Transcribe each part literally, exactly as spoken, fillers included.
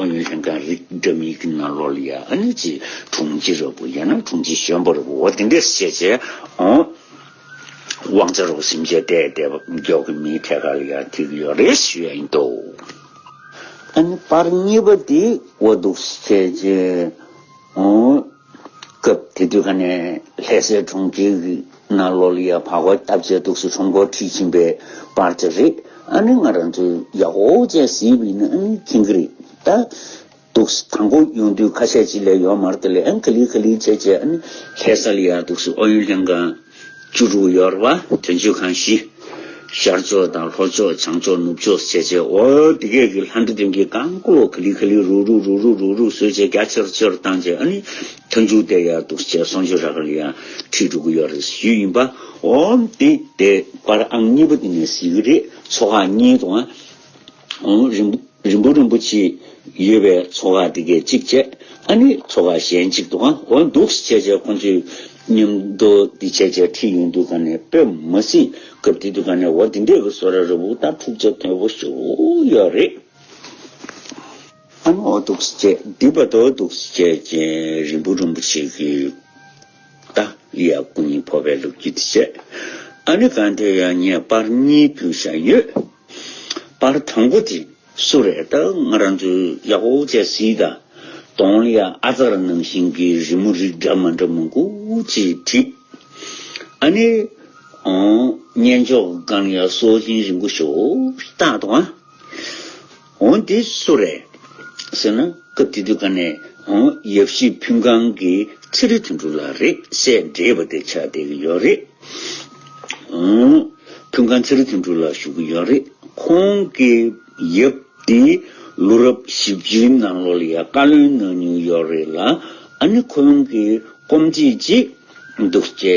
ཨུ་ཡོན་ལྷན་ཁང་རིགས་འདྲ་མིན་གྱི་ནང་ལོགས་ལ་ཡ་ཨ་ནི་ཅིག་དྲུང་ཆེ་རོ་བུ་ཡང་ན་དྲུང་ཆེ་གཞོན་པ་རོ་བུ་འོ་དེ་འདྲས་བྱས་བྱས་ཨོ། དབང་ཆ་རོ་སེམས་ཅན་བལྟས་བལྟས་མགྱོགས་ཀྱི་མིའི་ཐད་ཀ་ལ་ཡ་ཐིག་ཡོད་རེད་ཞུ་ཡ་ཡིན་ཏོ། ཨ་ནི་པར་གཉིས་པ་དེ་འོ་འདུག་བྱས་བྱས་ཨོ། སྐབས་དེ་དུས་ཀ་ནས་ལྷ་སའི་གྲོང་ཁྱེར་གྱི་ནང་ལོགས་ལ་ཡ་བག་བ་བཏབ་བྱས་འདུག་སེ་ཁྲོམ་སྐོར་ཁྲིད་ཕྱིན་པའི་པར་ཆ་རེད། ཨ་ནི་ང་རང་ཚོས་ཡག་པོ་བྱས་གཟིགས་པ་ཡིན་ན་ཨ་ནི་མཁྱེན་གྱི་རེད་ད། འདུག་སེ་དང་པོ་ཡོང་དུས་ཁ་ཤས་ཅིག་ལས་ཡོད་མ་རེད་དེ་ལས་ཨ་ནི་ག་ལེ་ག་ལེ་བྱས་བྱས་ཨ་ནི་ལྷ་ས་ལ་ཡ་འདུག་སེ་ཨུ་ཡོན་ལྷན་ཁང་བཅུ་དྲུག་ཡོད་རེད་པ། དོན་གཅོད་ཁང་བཞི། ཤར་ཕྱོགས་དང་ལྷོ་ཕྱོགས་བྱང་ཕྱོགས་ནུབ་ཕྱོགས་བྱས་བྱས་འོ་དེ་གས་ཀྱི་ལྷ་འདྲེ་དོན་གྱི་རྐང་ཀློག་ག་ལེ་ག་ལེ་རུག་རུག་རུག་རུག་རུག་རུག་བཟོས་བྱས་རྒྱ་ཆེར་ཆེར་བཏང་བྱས་ཨ་ནི་མཐའ་མཇུག་དེ་ཡ་འདུག་བྱས་གསུང་ཆོས་ར་ག་ལ་ཡ་ཁྲིད་འགྲོ་གི་ཡོད་རེད་ཞུས་ཡིན་པ། འོ་འདི་དེ་པར་ཨང་གཉིས་པ་དེ་ནས་གཟིགས་ཀྱི་རེད། ཚོ་ཁག་གཉིས་དང་ཨང་རིང་པོ། རིན་པོ་རིན་པོ་ཆེ་ཡོད་པའི་ཚོ་ཁག་དེ་གས་གཅིག་བྱས། ཨ་ནི་ཚོ་ཁག་གཞན་གཅིག་འདུག་ག་འོ་འདུག་སེ་བྱས་བྱས་ཁོང་ཚོས་མཉམ་དུ་འདི་བྱས་བྱས་ཁྲིད་ཡོང་དུས་ག་ནས་དཔེ་མ་སྲིད་སྐབས་དེ་དུས་ག་ནས་འོ་དེ་འདྲས་ཀྱི་བཟོ་འདྲ་ར་བུ་ད་འཁྲུག་ཆ་དོད་པོ་ཞེ་པོ་ཡོད་རེད། ཨ་ནི་འོ་འདུག་སེ་བྱས་འདི་བར་དུ་འདུག་སེ་བྱས་བྱས་རིན་པོ་རིན་པོ་ཆེ་གིས་ད་ལི་ཡ་སྐུ་ཉིད་འཕོ་བའི་ལོ་རྒྱུས་དེ་བྱས། ཨ་ནི་གང་དེ་ཡང་ངས་པར་གཉིས་ཕུལ་བཞག་ཡོད། པར་དང་པོ་དེ། སུ་རེད་ད་ང་རང་ཚོས་ཡག་པོ་བྱས་གཟིགས་དང་། གདོང་ལ་ཡ་ཨ་ཙར་ནང་བཞིན་གྱི་རི་མོ་རིགས་འདྲ་མ་འདྲ་མང་པོ་ཅིག་བྲིས། ཨ་ནི། ཨང་། སྙན་ཅོག་སྒང་ལ་ཡ་སྲོག་ཤིང་རིང་པོ་ཞེ་པོ་བཏགས་འདུག་ཨ། འོ་འདི་སུ་རེད། ཟེར་ན་སྐབས་དེ་དུས་ཀ་ནས་ཨང་ཡབ་གཞིས་ཕུན་ཁང་གི་ཚེ་རིང་དོན་གྲུབ་ལགས་རེད། སྲས་བགྲེས་པ་དེ་ཆགས་བསྡད་ཀྱི་ཡོད་རེད། ཨང་། ཕུན་ཁང་ཚེ་རིང་དོན་གྲུབ་ལགས་བཞུགས་ཀྱི་ཡོད་རེད། ཁོང་གི་ཡབ་དེ་ལོ་རབས་བཞི་བཅུའི་ནང་ལོགས་ལ་ཡ་བཀའ་བློན་གནང་མྱོང་ཡོད་རེད་ལ། ཨ་ནི་ཁོང་གི་སྐུ་མཆེད་ཅིག་འདུག་སེ་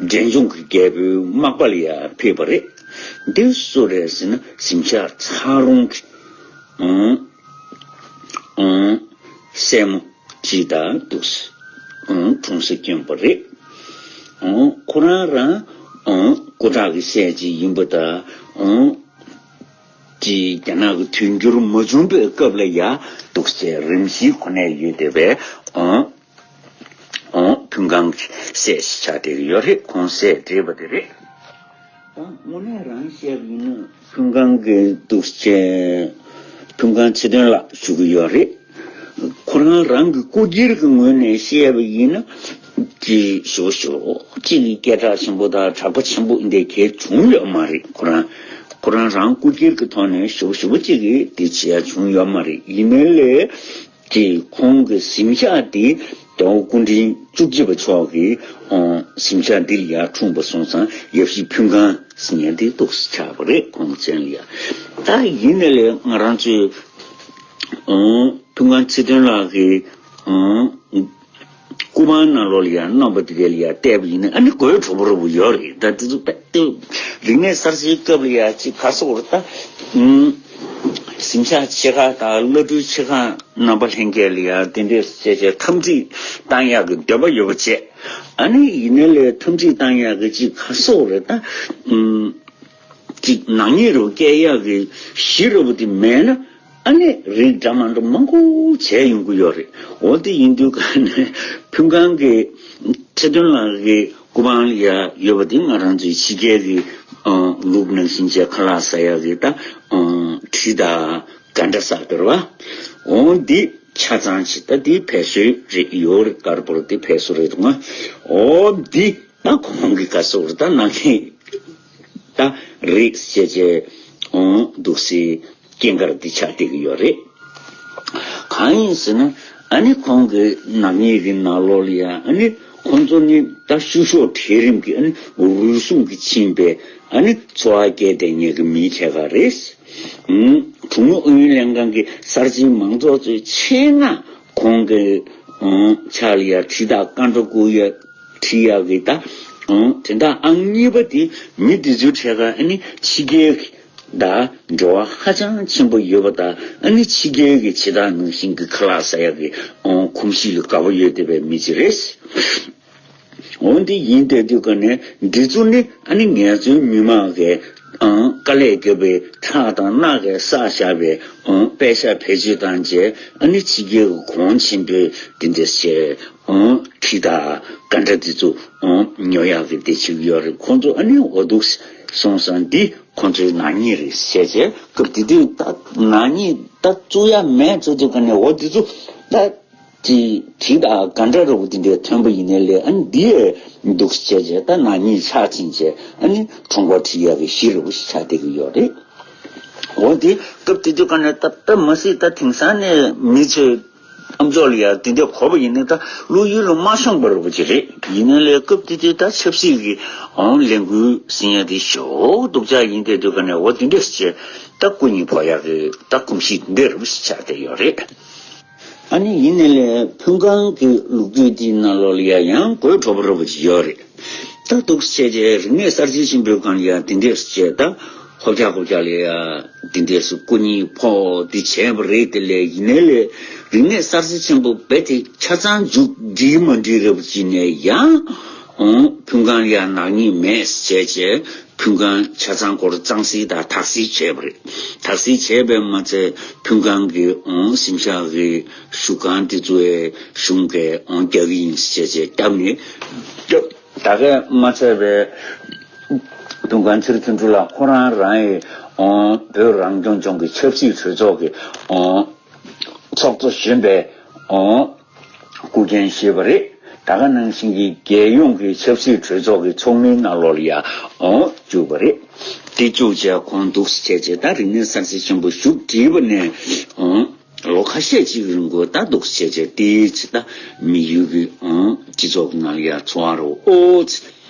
འབྲས་ལྗོངས་ཀྱི་རྒྱལ་པོའི་མག་པ་ལ་ཡ་ཕེབས་པ་རེད། འདི་སུ་རེད་ཟེར་ན་གཟིམ་ཤག་ཚ་རོང་གི་ཨང་ཨང་སྲས་མོ་ཅིག་དང་འདུག་སེ་ཨང་གྲོང་གསེབ་བསྐྱོན་པ་རེད། ཨང་ཁོ་རང་རང་ཨང་སྐུ་དྲག་གི་སྲས་ཅིག་ཡིན་པ་དང་ཨང་ཅིག་རྒྱ་ནག་གི་དུས་འགྱུར་མ་བྱུང་པའི་སྐབས་ལ་ཡ་འདུག་སེ་རིམ་བཞིན་གོ་གནས་ཡོད་བསྡད་པའི་ཨང་། ཨོ། ཕུན་ཁང་གི་སྲས་ཤིག་ཆགས་བསྡད་ཀྱི་ཡོད་རེད། ཁོང་སྲས་བགྲེས་པ་དེ་རེད། ད་དངོས་གནས་རང་བཤད་པ་ཡིན་ན་ཕུན་ཁང་གི་འདུག་སེ་ཕུན་ཁང་ཚེ་དོན་ལགས་ཞུ་གི་ཡོད་རེད། ཁོ་རང་རང་གི་སྐུ་སྒེར་གྱི་ངོས་ནས་བཤད་པ་ཡིན་ན་ཅི་ཞོ་ཞོ་གཅིག་གི་སྐད་གྲགས་ཆེན་པོ་དང་གྲགས་པ་ཆེན་པོ་འདི་གས་བྱུང་ཡོད་མ་རེད། ཁོ་རང་ཁོ་རང་རང་སྐུ་སྒེར་གྱི་ཐོག་ནས་ཞོ་ཞོ་གཅིག་གི་དེ་བྱས་བྱུང་ཡོད་མ་རེད། ཡིན་ནའི་ལས། ཀྱི་ཁོང་གི་གཟིམ་ཤག་འདི་རྒྱལ་བ་སྐུ་ཕྲེང་བཅུ་གཅིག་པ་མཆོག་གི་ཨོ་གཟིམ་ཤག་འདི་ལ་ཡར་འཁྲུངས་པ་སོང་ཙང་ཡབ་གཞིས་ཕུན་ཁང་ཟེར་མཁན་འདི་འདུག་སེ་ཆགས་པ་རེད། ཁོང་མཚན་ལ་ཡ། ད་ཡིན་ནའི་ལས་ང་རང་ཚོས་ཨོ་ཕུན་ཁང་ཚེ་བརྟན་ལགས་ཀྱི་ཨོ་སྐུ་པང་ནང་ལོགས་ལ་ཡ་རྣམ་པ་དེ་ག་ལ་ཡ་བལྟས་པ་ཡིན་ན་ཨ་ནི་དགོད་བྲོ་པོ་ར་བོ་ཡོད་རེད། ད་དེ་ཚོ་དཔེ་དེ་རིག་གནས་གསར་བརྗེའི་སྐབས་ལ་ཡ་ཅིག་ག་སོགས་རེད་ད། གཟིམ་ཤག་ཆེ་ཁག་དང་བླ་སྤྲུལ་ཆེ་ཁག་རྣམ་པ་ལྷན་རྒྱས་ལ་ཡང་དེ་འདྲས་བྱས་བྱས་འཐབ་འཛིང་བཏང་ཡག་གི་འདོད་པ་ཡོད་པ་བྱས། ཨ་ནི་ཡིན་ནའི་ལས་འཐབ་འཛིང་བཏང་ཡག་གི་ཅིག་ག་སོགས་རེད་ད། ཨུམ། ཅིག་ནག་ཉེས་རུ་སྐྱེལ་ཡག་གི་གཞི་རུ་དེ་མེད་ན་ཨ་ནི་རིགས་འདྲ་མ་འདྲ་མང་པོ་བྱས་ཡོང་གི་ཡོད་རེད། འོ་དེ་ཡིན་དུས་ག་ནས་ཕུན་ཁང་གི་ཚེ་དོན་ལགས་ཀྱི་སྐུ་པང་ལ་ཡ་ཡོད་པ་དེ་ང་རང་ཚོའི་ཕྱི་རྒྱལ་གྱི་ལུགས་ནང་བཞིན་བྱས་ཁ་ལག་ཟ་ཡག་གི་ད་གྲི་དང་། ག་འདྲ་ཟེར་དགོས་རེད་བ། འོ་འདི་ཆ་ཚང་ཞིག་ད་འདི་ཕེ་སོ་རེད་ཡོད་རེད། དཀར་པོར་འདི་ཕེ་སོ་རེད་འདུག་ང་། འོ་འདི་ད་ཁོང་གི་ག་སོག་རེད་ད་ནང་ཁེ་ད་རེད་ཟེར་བྱས་འོ་འདུག་སེ་སྐྱེས་སྐར་འདི་ཆགས་བསྡད་ཀྱི་ཡོད་རེད། གང་ཡིན་ཟེར་ན་ཨ་ནི་ཁོང་གི་ནག་ཉེས་ཀྱི་ནང་ལོགས་ལ་ཡང་ཨ་ནི་ཁོང་ཚོ་ནི་ད་བཤུ་གཞོག་གྲལ་རིམ་གྱི་ཨ་ནི་རུལ་སུངས་ཀྱིས་ཕྱིན་པའི་ཨ་ནི་འཚོ་བ་སྐྱེལ་བསྡད་མཁན་གྱི་མིའི་གྲས་ཁ་རེད། ཨུམ། གྲོང་མི་ཨུ་ཡོན་ལྷན་ཁང་གི་གསར་བརྗེའི་མང་ཚོགས་ཚོས་ཆེད་མངགས་ཁོང་གི་ཨུམ། ཕྱག་ལ་ཡ་གྲི་དང་ཀ་འགྲོ་བསྐུར་ཡ་ཁྲིད་ཡག་གི་ད་ཨུམ། དེ་འདྲ་ཨང་གཉིས་པ་དེ་མི་དེ་ཚོའི་གྲས་ཁ་ཨ་ནི་ཕྱི་རྒྱལ་གྱི་ད་འབྲེལ་བ་ཧ་ཅང་ཆེན་པོ་ཡོད་པ་དང་ཨ་ནི་ཕྱི་རྒྱལ་གྱི་བྱེ་བྲག་ནང་བཞིན་གྱི་ཁ་ལག་ཟ་ཡག་གི་ཨུམ། གོམས་གཤིས་ལ་དགའ་པོ་ཡོད་བསྡད་པའི་མི་ཅིག་རེད། འོན་ཏེ་ཡིན་བསྡད་དུས་ཀ་ནས་འདི་ཚོ་ནི་ཨ་ནི་ངལ་རྩོལ་མི་མང་གི་ཨ་ ཨང་། དཀའ་ལས་བརྒྱབ་པའི་ཁྲག་དང་རྣག་གིས་བསགས་བཞག་པའི་ཨང་། པད་ཤག་བེད་སྤྱོད་བཏང་བྱས། ཨ་ནི་ཕྱི་རྒྱལ་གྱི་གོང་ཆེན་པོས་དེ་འདྲ་བྱས། ཨང་། གྲི་དང་ག་འདྲ་དེ་ཚོ་ཨང་། ཉོ་ཡག་གི་དེ་བྱེད་ཀྱི་ཡོད་རེད། ཁོང་ཚོ་ཨ་ནི་འོ་འདུག་སོང་ཙང་འདི་ཁོང་ཚོའི་ནག་ཉེས་རེད་བྱས་བྱས། སྐབས་དེ་དུས་ད་ནག་ཉེས་ད་བཙུགས་ཡ་མེད་བཙུགས་དུས་ག་ནས་འོ་དེ་ཚོ་ད། དེ་གྲི་དང་ག་འདྲ་འདྲ་པོ་དེ་འདྲའི་ཐོན་པ་ཡིན་ནའི་ལས། ཨ་ནི་འདི་ཡས་འདུག་སེ་བྱས་བྱས། ད་ནག་ཉེས་ཆག་ཕྱིན་བྱས། ཨ་ནི་ཁྲོམ་སྐོར་ཁྲིད་ཡག་གི་གཞི་འདྲ་པོ་ཞིག་ཆགས་བསྡད་ཀྱི་ཡོད་རེད། འོ་དེ་སྐབས་དེ་དུས་ག་ནས་ད་ད་མ་སྲིད་ད་དེང་སང་ནས་མི་ཚོས་ཨམ་ཅོག་ལ་ཡ་དེ་འདྲ་གོ་བ་ཡིན་ནའི་ད་བློ་ཡུལ་ལ་མ་ཤོང་པ་འདྲ་པོ་ཅིག་རེད། ཡིན་ནའི་ལས་སྐབས་དེ་དུས་ད་ཆབ་སྲིད་ཀྱི་ཨང་ལས་འགུལ་ཟེར་ཡ་དེ་ཞེ་པོ་སྡུག་ཅག་ཡིན་བསྡད་དུས་ག་ནས་འོ་དེ་འདྲ་བྱས། ད་སྐུ་ཉིད་ཕོག་ཡག་གི་ད་གོམས་གཤིས་དེ་འདྲ་པོ་ཞིག་ཆགས་བསྡད་ཡོད་རེད། ཨ་ནི་ཡིན་ནའི་ལས་ཕུན་ཁང་གི་ལོ་རྒྱུས་དེའི་ནང་ལོགས་ལ་ཡ་ཡང་དགོད་བྲོ་པོ་འདྲ་པོ་ཅིག་ཡོད་རེད། ད་འདུག་སེ་བྱས་བྱས་རིག་གནས་གསར་བརྗེ་ཆེན་པོའི་སྒང་ལ་ཡ་དེ་འདྲས་བྱས། ད་ཧོབ་རྒྱག་ཧོབ་རྒྱག་ལ་ཡ་དེ་འདྲས་སུ་སྐུ་ཉིད་ཕོག་དེ་བྱས་པ་རེད། དེ་ལས་ཡིན་ནའི་ལས་རིག་གནས་གསར་བརྗེ་ཆེན་པོ་རྦད་དེ་ཆ་ཚང་མཇུག་སྒྲིལ་མ་སྒྲིལ་འདྲ་པོ་ཅིག་ནས་ཡང་ཨང་། ཕུན་ཁང་ལ་ཡ་ནག་ཉེས་མེད་བྱས་བྱས། ཕུན་ཁང་ཆ་ཚང་སྐོར་གཙང་སེལ་དང་དག་སེལ་བྱས་པ་རེད། དག་སེལ་བྱས་པས་མ་ཚད་ཕུན་ཁང་གི་ཨང་གཟིམ་ཤག་གི་བཞུགས་ཁང་དེ་ཚོའི་གཞུང་གིས་ཨང་རྒྱག་གི་ཡིན་ཟེར་བྱས་བརྒྱབ་ནས་བརྒྱབ། ད་གས་མ་ཚད་པའི་ཕུན་ཁང་ཚེ་རིང་ཐོན་གྲུབ་ལགས་ཁོ་རང་རང་ཡི་ཨང་བོད་རང་སྐྱོང་ལྗོངས་ཀྱི་ཆབ་སྲིད་གྲོས་ཚོགས་ཀྱི་ཨང་ཚོགས་གཙོ་གཞོན་པའི་ཨང་སྐུ་མགྲོན་ཞུས་པ་རེད། ད་ག་ནང་བཞིན་གྱི་རྒྱལ་ཡོངས་ཀྱི་ཆབ་སྲིད་གྲོས་ཚོགས་ཀྱི་ཚོགས་མིའི་ནང་ལོགས་ལ་ཡ་ཨང་བཅུག་པ་རེད། དེ་བཅུག་བྱས་ཁོང་འདུག་སེ་བྱས་བྱས། ད་རིག་གནས་གསར་བརྗེ་ཆེན་པོ་མཇུག་བསྒྲིལ་བ་ནས་ཨང་ལོ་ཁ་ཤས་ཅིག་རིང་པོ་ད་འདུག་སེ་བྱས་བྱས། དེའི་ཚེ་ད་མི་ཡུལ་གྱི་ཨང་སྤྱི་ཚོགས་ནང་ལ་ཡ་འཚོ་བ་རོ་ཨོ་ཙི་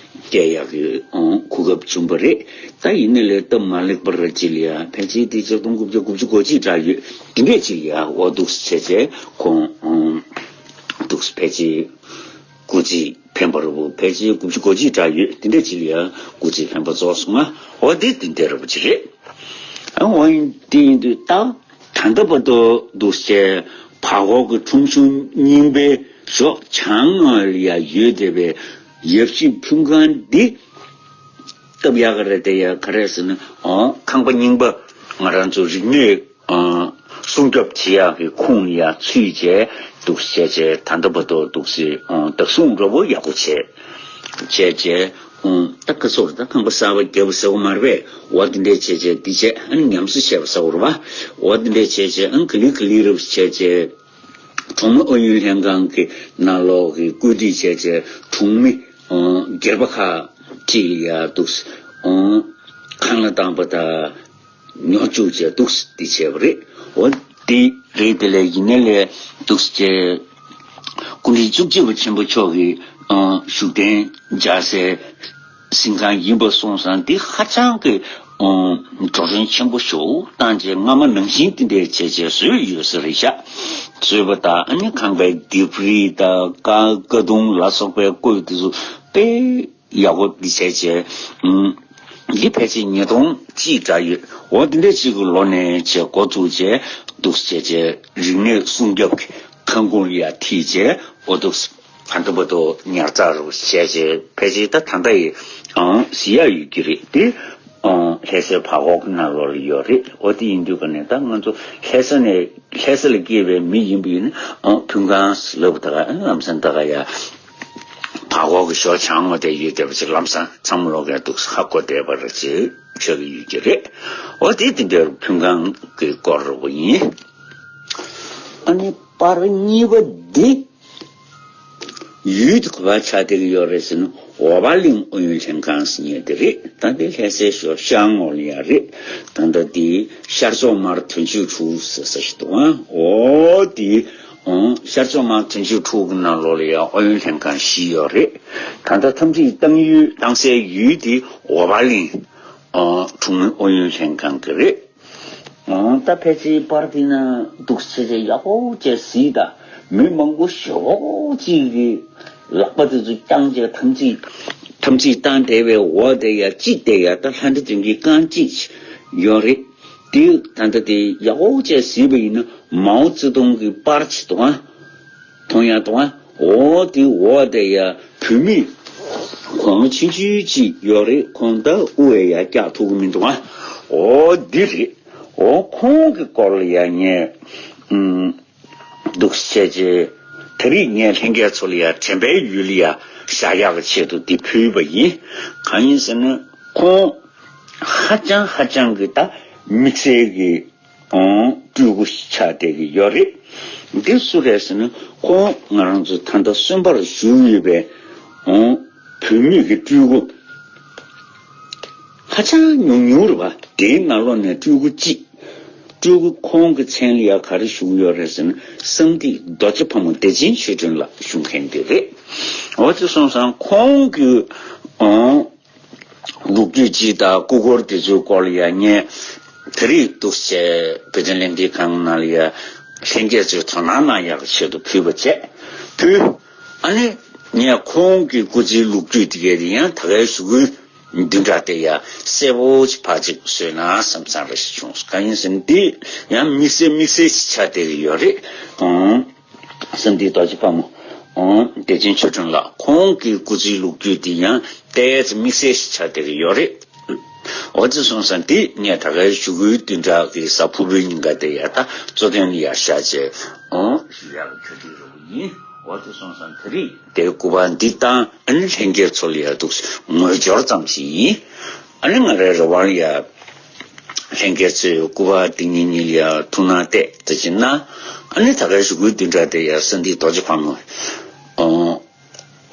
སྐྱེལ་ཡག་གི་ཨང་གོ་སྐབས་བྱུང་བ་རེད། ད་ཡིན་ནའི་ལས་སྟབས་མ་ལེགས་པ་ར་ཅིག་ལ་ཡ་ཕལ་ཆེར་དེ་ཆིག་སྟོང་དགུ་བརྒྱ་དགུ་བཅུ་གོ་གཅིག་འདྲ་ཡོད། དེ་འདྲས་ཅིག་ལ་ཡ་འོ་འདུག་སེ་བྱས་བྱས་ཁོང་ཨང་འདུག་སེ་ཕལ་ཆེར་སྐུ་ཚེ་འཕེན་པ་འདྲ་པོ། ཕལ་ཆེར་དགུ་བཅུ་གོ་གཅིག་འདྲ་ཡོད། དེ་འདྲས་ཅིག་ལ་ཡ་སྐུ་ཚེ་འཕེན་པ་རྫོགས་སོང་ང་། འོ་དེ་དེ་འདྲས་འདྲ་པོ་ཅིག་རེད། ཨ་འོ་ཡིན་དེ་ཡིན་དུས་ད་ད་ལྟ་བར་དུ་འདུག་སེ་བར་སྐོར་གྱི་ཁྲོམ་གཞུང་རྙིང་པའི་གཞོགས་བྱང་ལ་ཡ་ཡོད་བསྡད་པའི་ཡབ་གཞིས་ཕུན་ཁང་འདི་སྟབས་ཡག་ག་རེ་དེ་ཡ་ག་རེ་ཟེར་ན། ཨ་ཁང་པ་རྙིང་པ་ང་རང་ཚོ་རིག་གནས་ཨ་སྲུང་སྐྱོབ་བྱེད་ཡག་གི་ཁུངས་ལ་ཡ་ཚུད་བྱས་འདུག་སེ་བྱས་བྱས། ད་ལྟ་བར་དུ་འདུག་སེ་ཨ་བདག་སྲུང་འདྲ་པོ་ཡག་པོ་བྱས་བྱས་བྱས། ཨ་ད་ཁ་སོར་ད་ཁང་པ་གསར་པ་བརྒྱབ་པ་ཟེར་བ་མ་རེད་པས། འོ་དེ་འདྲས་བྱས་བྱས་དེ་བྱས། ཨ་ནི་ཉམས་གསོ་བྱས་པ་ཟེར་བ་རེད་པ། འོ་དེ་འདྲས་བྱས་བྱས། ཨ་ནི་ག་ལེ་ག་ལེ་རེ་བྱས་བྱས། གྲོང་མི་ཨུ་ཡོན་ལྷན་ཁང་གི་ནང་ལོགས་ཀྱི་བཀོད་སྒྲིག་བྱས་བྱས། གྲོང་མི་ཨང་སྒེར་པ་ཁག་ཅིག་ལ་ཡ་འདུག་སེ་ཨང་ཁང་གླ་བཏང་པ་དང་ཉོ་བཅུག་བྱས་འདུག་སེ་དེ་བྱས་པ་རེད། འོ་དེ་རེད། དེ་ལས་ཡིན་ནའི་ལས་འདུག་སེ་བྱས། སྐུ་ཕྲེང་བཅུ་གཅིག་པ་ཆེན་པོ་མཆོག་གིས་ཨང་བཞུགས་གདན་འཇགས་སའི་གཟིམ་ཁང་ཡིན་པ་སོང་ཙང་འདི་ཧ་ཅང་གི་ཨང་འགྲོ་གྲོན་ཆེན་པོ་ཞེ་པོ་བཏང་བྱས། སྔ་མ་ནང་བཞིན་དེ་འདྲས་བྱས་བྱས་བཟོས་ཡོད་ས་རེད་ཤག་བཟོས་པ་དང་། ཨ་ནི་ཁང་པའི་ལྡེབས་རིས་དང་ཀ་ཀ་གདུང་ལ་སོགས་པའི་བཀོད་དེ་ཚོ་དཔེ་ཡག་པོ་འདི་བྱས་བྱས། ཨང་འདི་ཕལ་ཆེར་ཉིས་སྟོང་གཅིག་འདྲ་ཡོད། འོ་དེ་འདྲས་ཅིག་གི་ལོ་ནས་བྱས་འགོ་བཙུགས་བྱས་འདུག་སེ་བྱས་བྱས། རིག་གནས་སྲུང་སྐྱོབ་ཀྱི་ཁང་ཁུངས་ལ་ཡ་ཁྲིད་བྱས། འོ་འདུག་སེ་ད་ལྟ་བར་དུ་ཉར་ཚགས་རུ་བྱས་བྱས། ཕལ་ཆེར་ད་ད་ལྟ་ཡི་ཨང་གཟིགས་ཡག་ཡོད་ཀྱི་རེད། དེ་ཨང་ལྷ་སའི་བར་སྐོར་གྱི་ནང་ལོགས་ལ་ཡོད་རེད། འོ་དེ་ཡིན་དུས་ག་ནས་ད་ང་ཚོ་ལྷ་ས་ནས་ལྷ་ས་ལ་སྐྱེས་པའི་མི་ཡིན་པ་ཡིན་ན། ཨང་ཕུན་ཁང་ལབ་ད་ག་ལམ་སང་ད་ག་ཡ་བར་སྐོར་གྱི་གཞོགས་བྱང་ངོ་དེ་ཡོད་བསྡད་པ་ཅིག་ལམ་སང་ཚང་མ་ལོག་ག་འདུག་སེ་ཧ་གོ་བསྡད་པ་ར་ཅིག་ཆགས་ཀྱི་ཡོད་ཀྱི་རེད། འོ་དེ་དེ་འདྲ་ཕུན་ཁང་གི་སྐོར་རུ་ཡིན། ཨ་ནི་པར་གཉིས་པ་འདི། ཡུལ་དུ་ག་པར་ཆགས་བསྡད་ཀྱི་ཡོད་རེད་ཟེར་ན། འོ་བ་གླིང་ཨུ་ཡོན་ལྷན་ཁང་ཟེར་མཁན་དེ་རེད། ད་འདི་ལྷ་སའི་ཞོ་ཤང་ངོ་ལ་ཡ་རེད། ད་ལྟ་འདི་ཤར་ཕྱོགས་མར་དོན་གཅིག་དྲུག་ཟེར་ས་ཞིག་འདུག་ཨ། འོ་འདི་ཨང་ཤར་ཕྱོགས་མར་དོན་གཅིག་དྲུག་གི་ནང་ལོགས་ལ་ཡ་ཨུ་ཡོན་ལྷན་ཁང་བཞི་ཡོད་རེད། ད་ལྟ་འཐབ་འཁྲུག་བཏང་ཡུལ་བཏང་སའི་ཡུལ་འདི་འོ་བ་གླིང་ཨང་གྲོང་མི་ཨུ་ཡོན་ལྷན་ཁང་གི་རེད། ཨང་ད་ཕལ་ཆེར་པར་དེ་ན་འདུག་སེ་བྱས་བྱས་ཡག་པོ་བྱས་གཟིགས་དང་། མི་མང་པོ་ཞེ་པོ་ཅིག་གིས་ལག་པ་དེ་ཚོ་བརྐྱངས་བྱས་འཐབ་འཁྲུག་འཐབ་འཁྲུག་བཏང་བསྡད་པའི་འོག་དེ་ཡ་གཅིག་དེ་ཡ་ད་ལྷ་འདྲེ་དོན་གྱི་རྐང་གཅིག་ཡོད་རེད། དེ་ད་ལྟ་དེ་ཡག་པོ་བྱས་གཟིགས་པ་ཡིན་ན་མའོ་ཙེ་ཏུང་གི་པར་ཅིག་འདུག་ཨ། མཐོང་ཡག་འདུག་ཨ། འོ་དེ་འོག་དེ་ཡ་བུད་མེད་ ཁོང་ཆུང་ཆུང་ཅིག་ཡོད་རེད། ཁོང་ད་དབུ་བས་ཡ་བཀྱག་ཐུབ་ཀྱི་མི་འདུག་ཨ། འོ་འདི་རེད། འོ་ཁོང་གི་སྐོར་ལ་ཡ་ངས་ཨུམ། འདུག་བྱས་རྗེས། ད་རེས་ངས་ལྷན་རྒྱས་ཚོ་ལ་ཡ་དྲན་པའི་ཡུལ་ལ་ཡ་བཞག་ཡག་གི་ཆེད་དུ་འདི་ཕུལ་བ་ཡིན། གང་ཡིན་ཟེར་ན་ཁོང་ཧ་ཅང་ཧ་ཅང་གི་ད་དམིགས་བསལ་གྱི་ཨང་སྤྲུལ་སྐུ་ཆགས་བསྡད་ཀྱི་ཡོད་རེད། འདི་སུ་རེད་ཟེར་ན་ཁོང་ང་རང་ཚོ་ད་ལྟ་གསོན་པོར་བཞུགས་ཡོད་པའི་ཨང་བུད་མེད་ཀྱི་སྤྲུལ་སྐུ། ཧ་ཅང་ཉུང་ཉུང་རེད་པ། དེའི་ནང་ལོགས་ནས་སྤྲུལ་སྐུ་གཅིག་སྤྲུལ་སྐུ་ཁོང་གི་མཚན་ལ་ཡ་ག་རེ་ཞུ་གི་ཡོད་རེད་ཟེར་ན་གསང་བདེ་རྡོ་རྗེ་ཕག་མོ་བདེ་ཆེན་ཆོས་སྒྲོན་ལགས་ཞུ་མཁན་དེ་རེད། འོ་དེ་སོང་ཙང་ཁོང་གི་ཨང་ལོ་རྒྱུས་སྤྱི་དང་སྐུ་འཁོར་དེ་ཚོའི་སྐོར་ལ་ཡ་ངས་ད་རེས་འདུག་བྱས་བོད་དོན་ལས་འགུལ་ཁང་ནང་ལ་ཡ་ལྷན་རྒྱས་ཚོས་དོ་སྣང་གནང་ཡག་ཆེད་དུ་ཕུལ་བ་བྱས་ཕུལ། ཨ་ནི་ངས་ཁོང་གི་སྐུ་ཚེའི་ལོ་རྒྱུས་དེ་གས་དེ་ཡང་ད་གའི་ཞུ་སྐུལ་བདུན་ཕྲག་དེ་ཡ་གསལ་པོ་ཅིག་ཕར་ཅིག་བཟོས་ན་བསམ་བསམ་རེ་ཞིག་བྱུང་སོང་། གང་ཡིན་ཟེར་ན་འདི་ཡང་དམིགས་བསལ་དམིགས་བསལ་ཞིག་ཆགས་བསྡད་ཀྱི་ཡོད་རེད། ཨང་། གསང་བདེ་རྡོ་རྗེ་ཕག་མོ། ཨང་། བདེ་ཆེན་ཆོས་སྒྲོན་ལགས་ཁོང་གི་སྐུ་ཚེའི་ལོ་རྒྱུས་འདི་ཡང་ཏོག་ཙམ་དམིགས་བསལ་ཞིག་ཆགས་བསྡད་ཀྱི་ཡོད་རེད། འོ་དེ་སོང་ཙང་འདི་ངས་ད་གའི་ཞུ་སྐུལ་བདུན་ཕྲག་གི་གཟའ་ཕུར་བུའི་ཉིན་ཀ་དེ་ཡ་ད་གཙོ་དོན་ལ་ཡ་བཞག་བྱས་ཨང་ཞུ་ཡག་གི་གྲ་སྒྲིག་རེ་བ་ཡིན། འོ་དེ་སོང་ཙང་ད་རེས་དེ་སྐུ་པར་འདི་བཏང་ཨ་ནི་ལྷན་རྒྱས་ཚོ་ལ་ཡ་འདུག་ངོས་སྦྱོར་ཙམ་ཞིག་ཡིན། ཨ་ནི་ང་རའི་རེ་བ་ལ་ཡ། ལྷན་རྒྱས་ཚོས་སྐུ་པར་འདི་གཉིས་གཉིས་ལ་ཡ་ཐུགས་སྣང་གཏད་ད་ཅི་ན། ཨ་ནི་ད་གའི་ཞུ་སྐུལ་བདུན་ཕྲག་དེ་ཡ་གསང་བདེ་རྡོ་རྗེ་ཕག་མོ། ཨོ།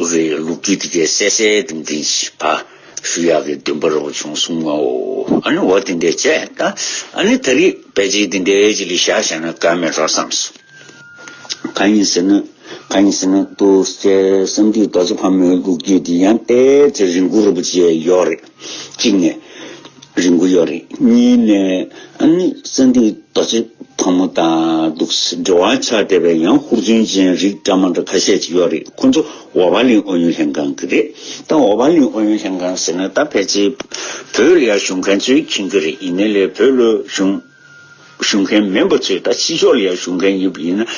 རེད། ལོ་རྒྱུས་དེ་གའི་གསལ་གསལ་དེ་འདི་ཞིག་ཕར་ཞུ་ཡག་གི་འདུན་པ་རེ་བ་བྱུང་སོང་ངོ་། ཨ་ནི་འོ་དེ་འདྲས་བྱས་ད། ཨ་ནི་ད་རེས་ཕལ་ཆེར་འདི་འདྲས་ཅིག་ལ་བཞག་བཞག་ན་དཀའ་མེད་འགྲོ་བསམ་སོང་། གང་ཡིན་ཟེར་ན། གང་ཡིན་ཟེར་ན་འདུག་སེ་གསང་བདེ་རྡོ་རྗེ་ཕག་མོའི་ལོ་རྒྱུས་འདི་ཡང་ཏོག་ཙམ་རིང་པོ་རིང་པོ་ཅིག་ཡོད་རེད། གཅིག་ནས་རིང་པོ་ཡོད་རེད། གཉིས་ནས་ཨ་ནི་གསང་བདེ་རྡོ་རྗེ་ཕག་མོ་དང་འདུག་སེ་འབྲེལ་བ་ཆགས་བསྡད་པའི་ཡང་ཧུར་བརྩོན་ཅན་རིགས་འདྲ་མ་འདྲ་ཁ་ཤས་ཅིག་ཡོད་རེད། ཁོ་ཚོ་འོ་བར་གླིང་ཨུ་ཡོན་ལྷན་ཁང་གི་རེད། ད་འོ་བར་གླིང་ཨུ་ཡོན་ལྷན་ཁང་ཟེར་ན་ད་ཕལ་ཆེར་བོད་ལ་ཡ་བཞུགས་མཁན་ཚོས་མཁྱེན་གྱི་རེད། ཡིན་ནའི་ལས་བོད་ལ་བཞུགས། བཞུགས་མཁན་མིན་པ་ཚོས་ད་ཕྱི་ཕྱོགས་ལ་ཡང་བཞུགས་མཁན་ཡིན་པ་ཡིན་ན།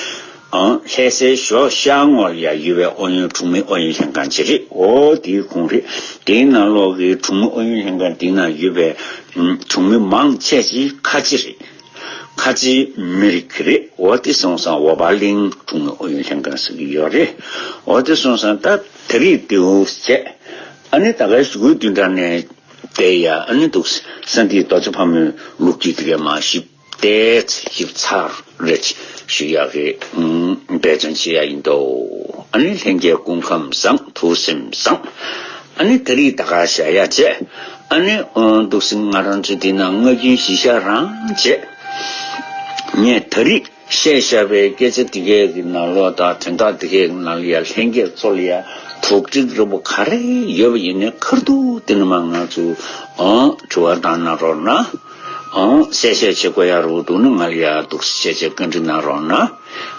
ཨང་། ལྷ་སའི་ཞོ་ཤར་ངོས་ལ་ཡང་ཡོད་པའི་ཨུ་ཡོན་གྲོང་མི་ཨུ་ཡོན་ལྷན་ཁང་ཅིག་རེད། འོ་དེའི་ཁོངས་རེད། དེའི་ནང་ལོགས་ཀྱི་གྲོང་མི་ཨུ་ཡོན་ལྷན་ཁང་དེའི་ནང་ཡོད་པའི་ཨུམ། གྲོང་མི་མང་ཆེ་ཅིག་ཁ་ཆེ་རེད། ཁ་ཆེ་མི་རིགས་ཀྱི་རེད། འོ་དེ་སོང་ཙང་འོ་བར་གླིང་གྲོང་མི་ཨུ་ཡོན་ལྷན་ཁང་ཟེར་གྱི་ཡོད་རེད། འོ་དེ་སོང་ཙང་ད་དེ་རིང་འདུག་སེ་བྱས། ཨ་ནི་ད་གའི་ཞུ་སྐུལ་བདུན་ཕྲག་ནས། དེ་ཡ་ཨ་ནི་འདུག་སེ་གསང་བདེ་རྡོ་རྗེ་ཕག་མོའི་ལོ་རྒྱུས་དེ་གའི་མར་ཞིབ་ཏོག་ཙམ་ཞིབ་ཚགས་རེ་ཞུ་ཡག་གི་ཨུམ། འབད་བརྩོན་བྱེད་ཡག་ཡིན་འདུག་ཨ་ནི་ལྷན་རྒྱས་སྐུ་ཁམས་བཟང་། ཐུགས་སེམས་བཟང་། ཨ་ནི་ད་རེས་ད་ག་བཞག་ཡག་བྱས། ཨ་ནི་ཨོ་འདུག་སེ་ང་རང་ཚོ་འདི་ན་ང་རྒྱུན་གཞི་བཞག་རང་བྱས། ངས་ད་རེས་བཤད་བཞག་པའི་སྐད་ཆ་དེ་གའི་གི་ནང་ལོགས་དང་དོན་དག་དེ་གའི་གི་ནང་ལ་ཡ་ལྷན་རྒྱས་ཚོ་ལ་ཡ་དྲུག་དྲུག་རིང་པོ་ག་རེ་ཡོད་པ་ཡིན་ནའི་ཁ་ཐུག་དེ་ནས་མར་ང་ཚོ་ཨང་དྲི་བ་བཏང་གནང་རོགས་གནང་། ཨང་གསལ་བཤད་བྱེད་དགོས་ཡག་རུ་འདུག་ན་ང་ལ་ཡ་འདུག་སེ་བྱས་བྱས་བཀའ་འདྲི་གནང་རོགས་གནང་།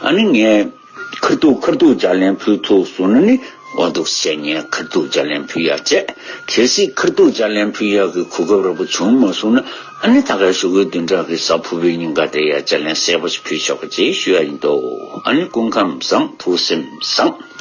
ཨ་ནི་ངས་ཁ་ཐུག་ཁ་ཐུག་ལྗགས་ལན་ཕུལ་ཐུབ་སོང་ན་ནི་འོ་འདུག་སེ་བྱས་ངས་ཁ་ཐུག་ལྗགས་ལན་ཕུལ་ཡག་བྱས། གལ་སྲིད་ཁ་ཐུག་ལྗགས་ལན་ཕུལ་ཡག་གི་གོ་སྐབས་རིང་པོ་བྱུང་མ་སོང་ན། ཨ་ནི་ད་གའི་ཞུ་སྐུལ་བདུན་ཕྲག་གི་གཟའ་ཕུར་བུའི་ཉིན་ཀ་དེ་ཡ་ལྗགས་ལན་གསལ་པོ་ཞིག་ཕུལ་ཆོག་གི་ཅེས་ཞུ་ཡ་ཡིན་འདུག་ཨ་ནི་སྐུ་ཁམས་བཟང་། ཐུགས་སེམས་བཟང་།